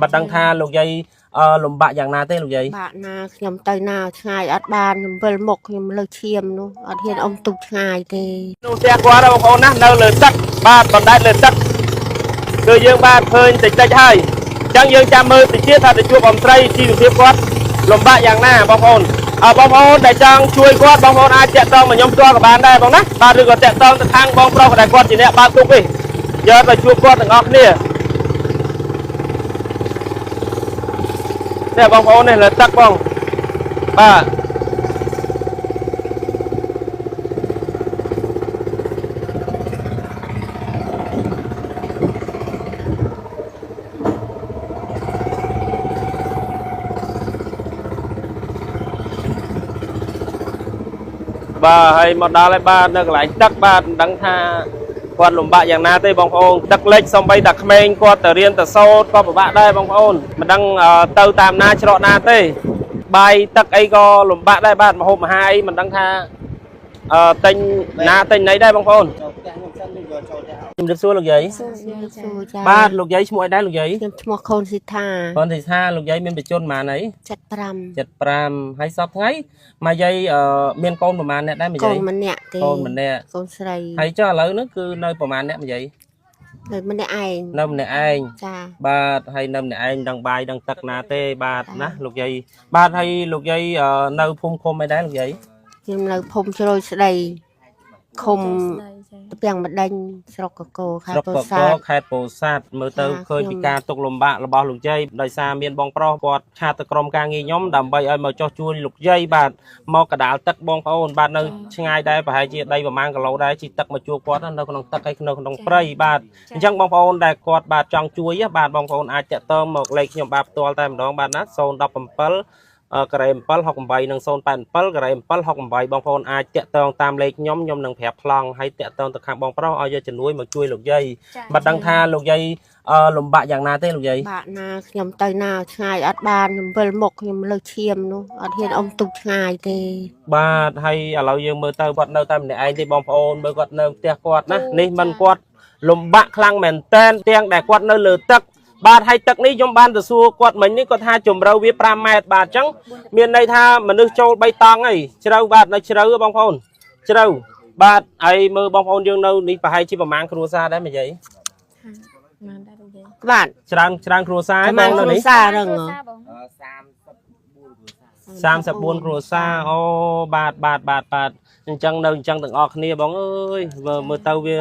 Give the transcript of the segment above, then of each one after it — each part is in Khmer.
មិនដឹងថាលោកយាយលំបាកយ៉ាងណាទេលោកយាយ បាក់ណាខ្ញុំទៅណាឆ្ងាយអត់បានខ្ញុំវិលមុខខ្ញុំលើឈាមនោះអត់ហ៊ានអុំទូកឆ្ងាយទេ នោះផ្ទះគាត់បងប្អូនណានៅលើទឹកបាទបណ្ដែតលើទឹកគឺយើងបានឃើញតិចតិចហើយអញ្ចឹងយើងចាំមើលតិចទៀតថាទៅជួបអំស្រីជីវភាពគាត់លំបាកយ៉ាងណាបងប្អូនអើបងប្អូនដែលចង់ជួយគាត់បងប្អូនអាចតាក់ទងមកខ្ញុំផ្ទាល់ក៏បានដែរបងណាបាទឬក៏តាក់ទងទៅខាងបងប្រុសដែលគាត់ជាអ្នកបើកទូកនេះយកទៅជួបគាត់ទាំងអស់គ្នានេះបងប្អូននេះលើទឹកបងបាទបាទហើយមកដល់ហើយបាទនៅកន្លែងទឹកបាទមិនដឹងថាគាត់លំបាកយ៉ាងណាទេបងប្អូនទឹកលិចសំបីតែក្មេងគាត់ទៅរៀនទៅសូត្រក៏ពិបាកដែរបងប្អូនមិនដឹងទៅតាមណាច្រកណាទេបាយទឹកអីក៏លំបាកដែរបាទម្ហូបអាហារអីមិនដឹងថាទិញណាទិញណីដែរបងប្អូន ចូលផ្ទះខ្ញុំសិនឬក៏ចូលផ្ទះ ជំរាបសួរលោកយាយ សួរចា បាទលោកយាយឈ្មោះអីដែរលោកយាយ ខ្ញុំឈ្មោះខូនស៊ីថា គាត់និយាយថាលោកយាយមានបច្ចុប្បន្នប៉ុន្មានអី 75 75ហើយសប្តាហ៍ថ្ងៃមកយាយមានកូនប្រហែលអ្នកដែរមក កូ យាយ នម្នាក់ទេ កូនម្នាក់ កូនស្រី ហើយចុះឥឡូវហ្នឹងគឺនៅប្រហែលអ្នកមកយាយ នៅម្នាក់ឯង នៅម្នាក់ឯង ចា បាទហើយនៅម្នាក់ឯងដឹងបាយដឹងទឹកណាទេបាទណាលោកយាយបាទហើយលោកយាយនៅភូមិឃុំអីដែរលោកយាយ ខ្ញុំនៅភូមិជ្រោយស្ដីឃុំ ចា តពាំងម្ដេញស្រុកកកោខេ ស្រុកកត្តពោធិ៍សា ក ត់ ខេត្តពោធិ៍សាត់មើលទៅ ចា ឃើញ ខ្ញុំ ពីការទុកលំបាករបស់លោកយាយដោយសារមានបងប្រុសគាត់ឆាតទៅក្រុមការងារខ្ញុំដើម្បីឲ្យមកចោះជួយលោកយាយបាទមកកដាលទឹកបងប្អូនបាទនៅឆ្ងាយដែរប្រហែលជាដីប្រហែលគីឡូដែរជីទឹកមកជួបគាត់នៅក្នុងទឹកហើយនៅក្នុងព្រៃបាទអញ្ចឹងបងប្អូនដែលគាត់បាទចង់ជួយបាទបងប្អូនអាចតាក់ទងមកលេខខ្ញុំបាទផ្ទាល់តែម្ដងបាទណា017ការ៉េ768និង087ការ៉េ768បងប្អូនអាចតាក់ទងតាមលេខខ្ញុំខ្ញុំនឹងប្រាប់ប្លង់ហើយតាក់ទងទៅខាងបងប្រុសឲ្យយកជំនួយមកជួយលោកយាយ មិនដឹងថាលោកយាយលំបាកយ៉ាងណាទេលោកយាយ បាក់ណាខ្ញុំទៅណាឆ្ងាយអត់បានខ្ញុំវិលមុខខ្ញុំលើឈាមនោះអត់ហ៊ានអុំទូកឆ្ងាយទេ បាទហើយឥឡូវយើងមើលទៅគាត់នៅតែម្នាក់ឯងទេបងប្អូនមើលគាត់នៅផ្ទះគាត់ណានេះមិនគាត់លំបាកខ្លាំងមែនតែនទាំងដែលគាត់នៅលើទឹកបាទហើយទឹកនេះខ្ញុំបានទៅសួរគាត់មិញនេះគាត់ថាជម្រៅវា5ម៉ែត្របាទអញ្ចឹងមានន័យថាមនុស្សចូល3តង់ហើយជ្រៅបាទនៅជ្រៅហ៎បងប្អូនជ្រៅបាទហើយមើលបងប្អូនយើងនៅនេះប្រហែលជាប្រមាណគ្រួសារដែរមិនយាយ បានដែរលោកយាយ បាទ ច្រើនច្រើនគ្រួសារ ប្រហែល បងនៅនេះ គ្រួសារហ្នឹងហ៎ បង 34គ្រួសារ 34គ្រួសារអូបាទបាទបាទបាទអញ្ចឹងនៅអញ្ចឹងទាំងអស់គ្នាបងអើយមើលមើលទៅវា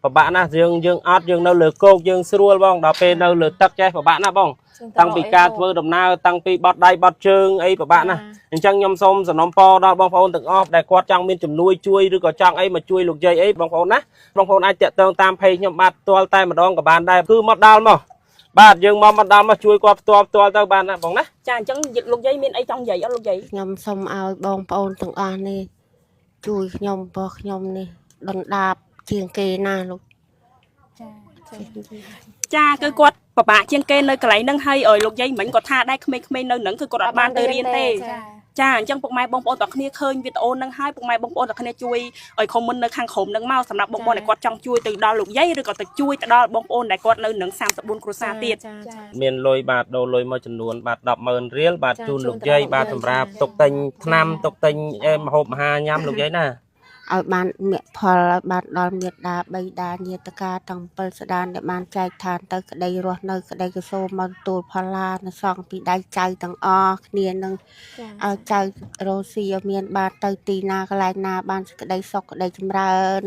ពិបាកណាស់យើងយើងអត់យើងនៅលើគោកយើងស្រួលបងដល់ពេលនៅលើទឹកចេះពិបាកណាស់បងតាំងពីការធ្វើដំណើរតាំងពីបត់ដៃបត់ជើងអីពិបាកណាស់អញ្ចឹងខ្ញុំសូមសំណូមពរដល់បងប្អូនទាំងអស់ដែលគាត់ចង់មានជំនួយជួយឬក៏ចង់អីមកជួយលោកយាយអីបងប្អូនណាបងប្អូនអាចតាក់ទងតាម page ខ្ញុំបាទផ្ទាល់តែម្ដងក៏បានដែរគឺមកដល់មកបាទយើងមកមកដល់មកជួយគាត់ផ្ទាល់ផ្ទាល់ទៅបានណាបងណា ចាអញ្ចឹងលោកយាយមានអីចង់និយាយអត់លោកយាយ ខ្ញុំសូមឲ្យបងប្អូនទាំងអស់នេះជួយខ្ញុំព្រោះខ្ញុំនេះដុនដាបជាងគេណាលោក ចា ចាគឺគាត់ពិបាកជាងគេនៅកន្លែងហ្នឹងហើយឲ្យលោកយាយមិញគាត់ថាដែរក្មេងៗនៅហ្នឹងគឺគាត់អត់បានទៅរៀនទេចាអញ្ចឹងពុកម៉ែបងប្អូនទាំងគ្នាឃើញវីដេអូហ្នឹងហើយពុកម៉ែបងប្អូនទាំងគ្នាជួយឲ្យ comment នៅខាងក្រោមហ្នឹងមកសម្រាប់បងប្អូនដែលគាត់ចង់ជួយទៅដល់លោកយាយឬក៏ទៅជួយទៅដល់បងប្អូនដែលគាត់នៅនឹង34គ្រួសារទៀត ចាចា មានលុយបាទដូរលុយមួយចំនួនបាទ100000រៀលបាទ ចា ជូនលោក ជូន យាយបាទ ទៅ សម្រាប់ ចា ទុកទិញថ្នាំទុកទិញអេម្ហូបអាហារញ៉ាំលោកយាយណា ឲ្យបានមគ្គផលឲ្យបានដល់មេត្តាបិតាញាតិកាទាំង7ស្ដានដែលបានចែកឋានទៅក្តីរស់នៅក្តីកសូមមកទទួលផលឡានសង្ឃពីដៃចៅទាំងអស់គ្នានឹងឲ្យចៅរស់ស៊ីឲ្យមានបានទៅទីណាកន្លែងណាបានសេចក្តីសុខក្តីចម្រើន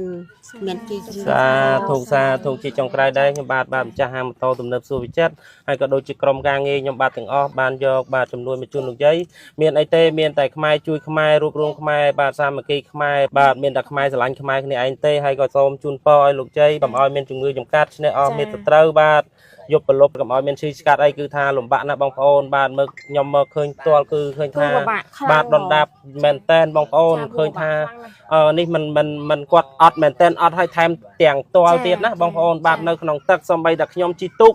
មានជីវិត សាធុសាធុជាចុងក្រោយដែរខ្ញុំបាទបាទម្ចាស់ហាងម៉ូតូទំនើបសួរវិចិត្រហើយក៏ដូចជាក្រុមការងារខ្ញុំបាទទាំងអស់បានយកបាទចំនួនមកជូនលោកយាយមានអីទេមានតែខ្មែរជួយខ្មែររួបរวมខ្មែរបាទសាមគ្គីខ្មែរបាទមានតែខ្មែរស្រឡាញ់ខ្មែរគ្នាឯងទេហើយក៏សូមជូនពរឲ្យលោកយាយកុំឲ្យមានជំងឺចំកាត់ឈ្នះអស់មានត្រូវបាទយប់ប្រលប់កុំឲ្យមានឈឺឆ្កាត់អីគឺថាលំបាកណាស់បងប្អូនបាទមើលខ្ញុំមើលឃើញផ្ទាល់គឺឃើញ គឺ ថា ពិបាកខ្លាំង បាទដុនដាបមែនតែនបងប្អូនឃើញថានេះមិនមិនមិនគាត់អត់មែនតែនអត់ឲ្យថែមទាំងផ្ទាល់ទៀតណាបងប្អូនបាទនៅក្នុងទឹកសំបីតែខ្ញុំជីទុក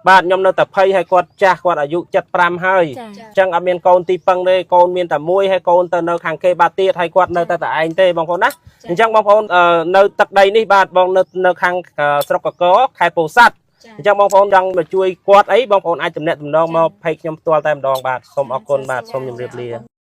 បាទខ្ញុំនៅតែភ័យឲ្យគាត់ចាស់គាត់អាយុ75ហើយ ចា អញ្ចឹងអត់មានកូនទីពឹងទេកូនមានតែមួយហើយកូនទៅនៅខាងគេបាទទៀតហើយគាត់នៅតែតែឯងទេបងប្អូនណាអញ្ចឹងបងប្អូននៅទឹកដីនេះបាទបងនៅនៅខាងស្រុកកកខេត្តពោធិ៍សាត់ អញ្ចឹងបងប្អូនចង់មកជួយគាត់អីបងប្អូនអាចទំនាក់ទំនងមក page ខ្ញុំផ្ទាល់តែម្ដងបាទសូមអរគុណបាទសូមជម្រាបលា។